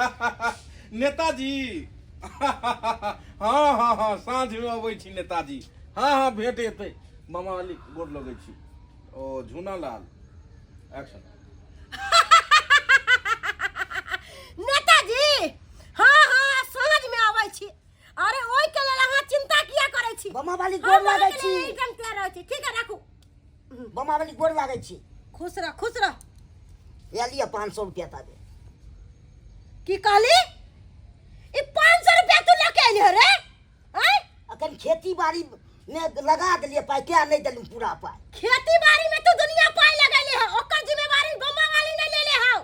नेताजी हँ हँ हँ साँझमे अबै छी नेताजी हँ हँ भेंट हेतै मामा वाली गोर लगै छी ओ झूना लाल एक्शन नेताजी हँ हँ साँझ में अबै छी अरे ओहि के लेल अहाँ चिंता किया करै छी बमा वाली गोर हम लागै अहाँके छी लेल एकदम तैयार रहै छी ठीक है राखू बमा वाली गोर लागै छी खुश रह खुश रह या लिअ 500 रुपया ताबे की कहली ई 500 रुपया तू लऽ के अइली रे आँय अखन खेती बाड़ी मे लगा देलियै पाइ क्या नहि देलहुँ पूरा पाइ खेती बाड़ी में तू दुनिया पाई लगैले है ओकर जिम्मेवारी बमा वाली ने लेले हौ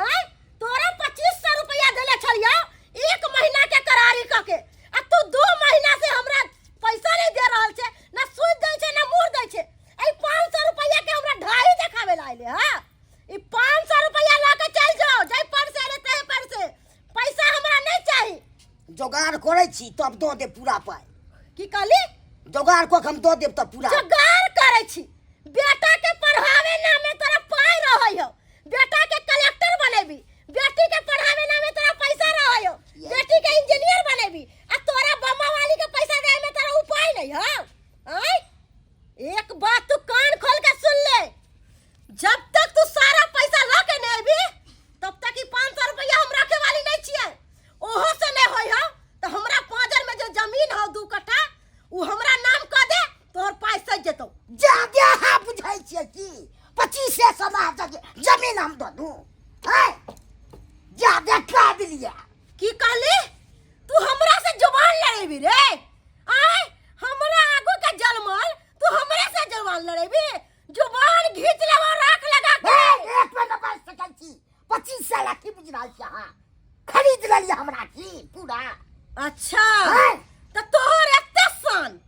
आँय तोरा 2500 रुपया देले छलियो एक महीना के करारी क के आ तू 2 महीना से हमरा पैसा नहीं दे रहल छे ना सूद दै छे ना मूर दै छे एहि 500 रुपया के हमरा ढाई देखावे ला आइले हां ई 500 रुपया ला के चल जाओ जै पर से अरे तहे पर से पैसा हमरा नहीं चाही जोगाड़ करै छी तब दऽ देब पूरा पाइ की कहली जोगाड़ कऽ के हम दऽ देब तब पूरा जोगाड़ करै छी बेटा के पढ़ावे ना में तोरा पाई रहै हो बेटा के कलेक्टर बनेबी बेटी के पढ़ावे ना में तोरा पैसा रहै हो बेटी के इंजीनियर बनेबी आ तोरा बम्मा वाली के पैसा दे में तोरा उपाय नहीं हो आय एक बात तू कान खोल के सुन ले जब तक तू सारा पैसा ला के नहीं अबी तब तक ई 500 रुपया हम रखे वाली नहीं छियै ओहो से नहीं होई हो तो हमरा पांजर में जो जमीन हो दू कट्ठा उ हमरा नाम कह दे तोहर पाई सज जेतौ जादे अहाँ बुझै छियै की पच्चीसे समाज जमीन हम दऽ दू आँय जादे काबिल यऽ की कहली तू हमरा से जुबान लड़ेबी रे आय हमरा आगू के जलमल तू हमरा से जुबान लड़ेबी जुबान घींच लेबो राख लगा के ए, एक पर न बाजि सकै छी 25 साल की बुझि रहल छी अहाँ खरीद लेलियै हमरा की पूरा अच्छा आँय? तो तोहर एते सन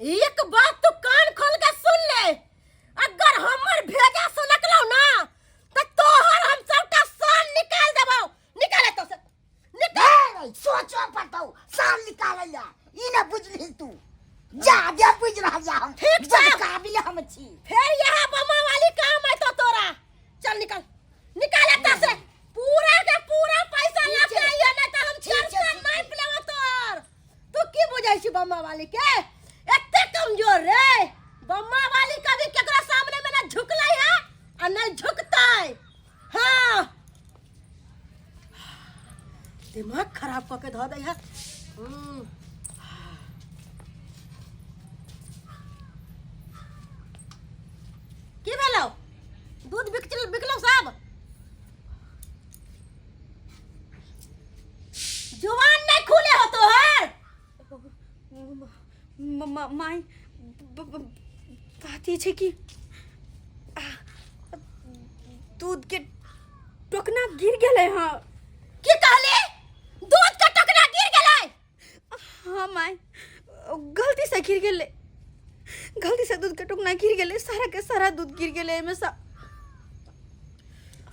एक बात तू कान खोल के सुन ले अगर हमर भेजा सनकलौ ना तो तोहर हम सबटा सन निकाल देबौ निकाले तो से निकाल नहीं सोचो पड़तौ साल निकालै ला ई न बुझली तू जा दे बुझ रहल जा हम ठीक छै। बड़ काबिल हम छी फिर यहाँ बमा वाली काम आय तो तोरा चल निकल निकाल एतऽ से पूरा के पूरा पैसा ठीक लऽ के छै। आइए नहीं तो हम ठीक छै, चरसा ठीक नापि लेबो तोर तू की बुझै छी बम्मा वाली के एते कमजोर रे बम्मा वाली कभी केकरो सामने में ना झुकलै है आ नहीं झुकतै हाँ दिमाग खराब कऽ के धऽ दै है की भेलौ दूध बिक बिकलौ सब जुबान नहीं खुले हो तोहर माई बात ई छै कि दूध के टोकना गिर गेलै हँ की कहली दूध के टोकना गिर गेलै हाँ माई गलती से गिर गेलै गलती से दूध के टोकना गिर गेलै सारा के सारा दूध गिर गेलै एहिमे सँ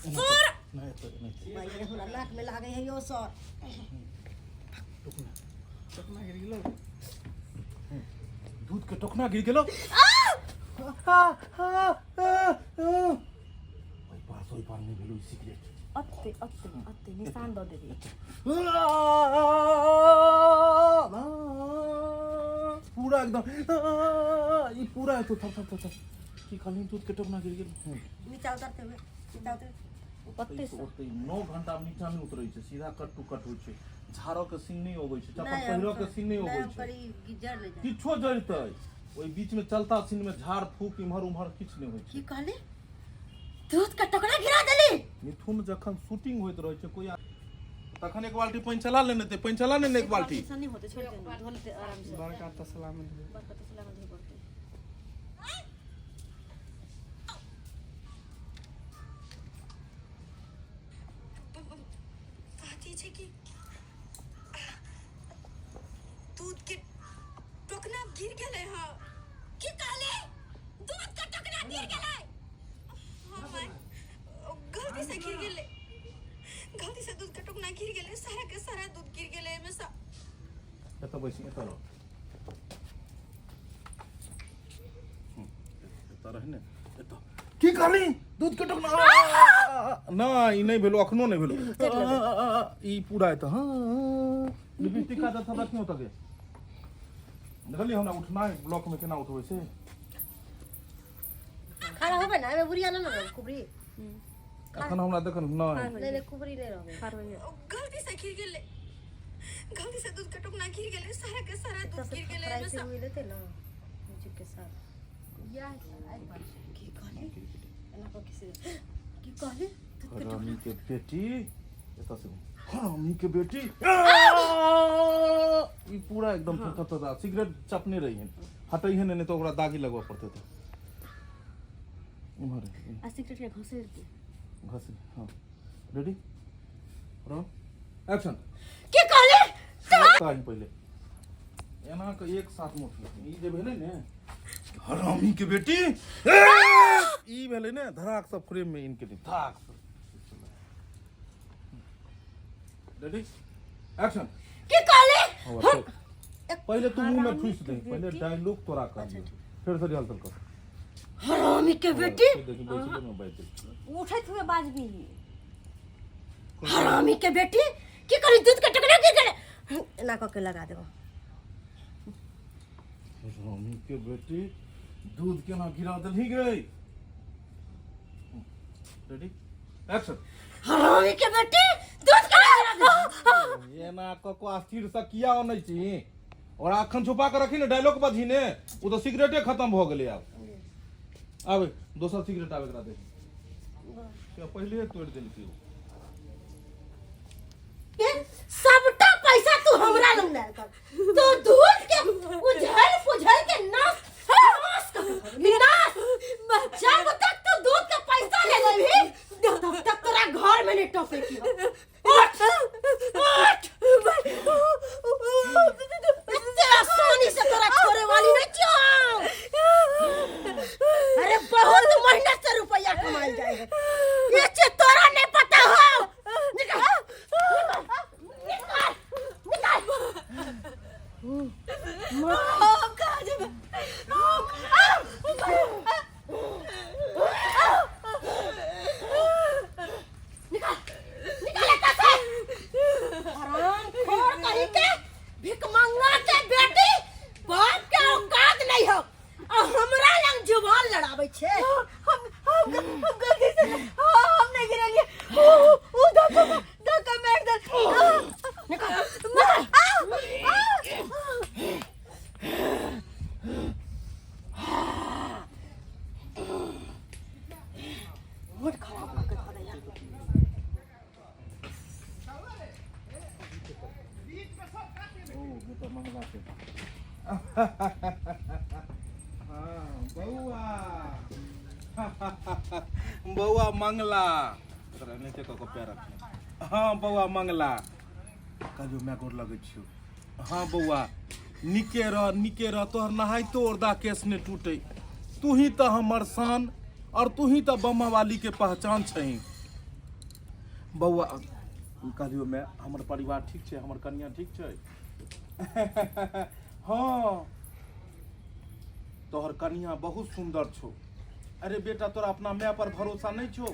सर नहि एतऽ नहि भाई रे हमरा नाक में लागै है यो सर टोकना टोकना गिर गेलो दूध के टोकना गिर गेलो ओहि पार से ओहि पार नहि भेलो ई सिगरेट अत्ते अत्ते अत्ते निशान दऽ देबै पूरा एकदम ई पूरा हेतौ थप थप थप थप की कहली दूध के टोकना गिर गेल नीचा उतरते हुए नीचा उतर ओते से ओते 9 घंटा मे नीचा नहि उतरै छै सीधा कट टू कट होइ छै झाड़ऽ के सीन नहि अबै छै चप्पल पहिरऽ के सीन नहि अबै छै जड़ ले जाए किछो जड़तै ओहि बीच मे चलता सीन मे झाड़ फूक इम्हर उम्हर किछु नहि होइ छै की कहली दूध के टुकड़ा गिरा देली मिथुन जखन शूटिंग होइत रहै छै कोई तखन एक बाल्टी पानि चला लेने ते पानि चला लेने एक बाल्टी नहीं होते छोड़ देना धो लेते आराम से बड़का तसला में धोए। बड़का तसला में धो पड़ते बात ई छै कि दूध के टोकना गिर गेलै हँ की कहली दूध के टुकड़ा गिर गेलै हाँ माय गलती से गिर गेलै गलती से दूध के टोकना गिर गेलै सारा के सारा दूध गिर गेलै एहिमे सँ एतऽ बैसी एतऽ रह एतऽ रह ने एतऽ की कहली दूध के टोकना नहि ई नहि भेलो, अखनो नहि भेलो। ई पूरा एतऽ। हँ, लिपस्टिक काजल सब रखियो तके। देखलियै हमरा उठनाइ ब्लॉक में केना उठबै छै। खड़ा होबे ना, एमे बुढ़िया ना ना कुबरी। अखन हमरा देखल नहि। नहीं नहीं, कुबरी नहीं रहबे। गलती से गिर गेलै, गलती से दूध के टुकना गिर गेलै, सारा के सारा दूध गिर गेलै एहिमे से सब। मिलते ना म्यूजिक के साथ। की कहली? एना कऽ के की कहली? हरामी के बेटी, एतऽ से हरामी के बेटी, ई पूरा एकदम थकथक सिगरेट चपने रही हन, हटै हन नहीं तो ओकरा दागी लगबऽ पड़तै। तऽ इम्हर आ सिगरेट के घसेर दे। घस। हाँ, रेडी, रोल, एक्शन। की कहली? ताही पहिले एना के एक साथ में उठलै। ई जे भेलै ने हरामी के बेटी, ई भेलै ने धराक सब फ्रेम में इनके धराक। Ready, action. की कहली? पहिले तू मुंह में ठूस दे, पहिले डायलॉग तोरा कर फिर से रिहर्सल कर। हरामी के बेटी। देखी बैसले में बैठ गेल। उठैत हुए बाजबी। हरामी के बेटी, की कहली? दूध के टुकड़ा गिर गेलै, एना कऽ के लगा देबो। हरामी के बेटी, दूध केना गिरा देलही गई? Ready, action. हरामी के बेटी, दूध के गिरा देलही। एना कऽ कऽ स्थिर से किया अनै छी? और अखन छुपा के रखी ने, डायलॉग बजही ने। ओ तऽ सिगरेटे खत्म भऽ गेलै। आब आबे दोसर सिगरेट आबे, एकरा दे। पहिले तोड़ि देलकै ओ। सबटा पैसा तू हमरा लग लायल कर। तू दूध के उझल पुझल के नाश नाश कर, नाश। जब तक तू दूध के पैसा ले लेबही तब तक तोरा घर में नहीं टपे की। उठ उठ, इतने आसानी से तोरा छोड़े वाली नहीं छियो। अरे बहुत मेहनत से रुपया कमाल जाए है, ये चीज तोरा नहीं पता हो। निकल निकल निकल। हम कहाँ जेबै? निकल निकल एतऽ से, हरामखोर कहीं के, भिखमंगा के बेटी, बाप के औकात नहीं हो आ हमरा लंग जुबान लड़ाबै छै। हम हम हम गलती से, हम नहीं गिरलिए, ऊ ऊ धक्का धक्का मार दे। निकल निकल। मूड खराब कऽ के धऽ दैया। ओ बेटा मंगला के, हाँ बौआ, बौआ मंगला, एकरा नीचे कऽ कऽ पैर रखियै। हाँ बौआ मंगला, कहलियौ माय गोर लगै छियौ। हाँ बौआ, निके रह, निके रह। तोहर नहाइतो औरदा केस नहि टूटै। तू ही तऽ हमर शान और तू ही तऽ बम्मा वाली के पहचान छही। बौआ, कहलियौ माय, हमर परिवार ठीक छै? हमर कनिया ठीक छै? हाँ, तोहर कनिया बहुत सुंदर छौ। अरे बेटा, तोरा अपना माय पर भरोसा नहीं छौ?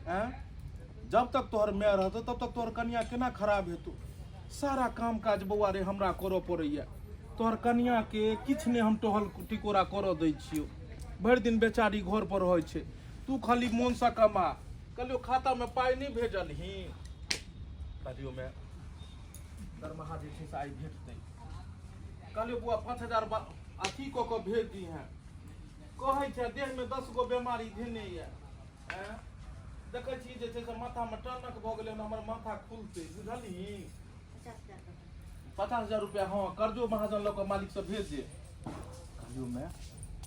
हैं? जब तक तोहर माय रहतो तब तक तोहर कनिया केना खराब हेतौ? सारा काम काज बौआ रे हमरा करऽ पड़ैया। तोहर कनिया के किछु नहि हम टहल टिकोरा करऽ दै छियौ। भरि दिन बेचारी घर पर रहै छै। तू खाली मोनसँ कमा। कहलियौ, खातामे पाइ नहि भेजलही? कहलियौ माय, दरमाहा जे छै से आइ भेटतै। कहलियौ बौआ, 5000 अथी कऽ कऽ भेज दिहेँ। कहै छै देहमे 10 गो बेमारी धेने यऽ। आँय, देखै छी जे छै से माथामे टनक भऽ गेलै हन, हमर माथा खुलतै, बुझलही? 50,000 रुपया, हँ, कर्जो महाजन लऽ कऽ मालिकसँ भेज दे। कहलियौ माय,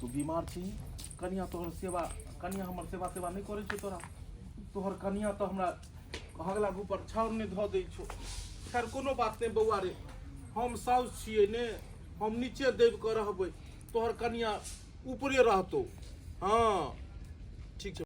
तू बीमार छी, कनिया तोहर सेवा, कनिया हमर सेवा सेवा नहि करै छौ तोरा? तोहर कनिया तऽ हमरा हगला ऊपर छाउर नहि धऽ दै छौ। खैर, कोनो बात नहि बौआ रे, हम साउस छियै ने, हम नीचे दबि कऽ रहबै, तोहर कनिया ऊपरे रहतौ। हाँ, ठीक छै।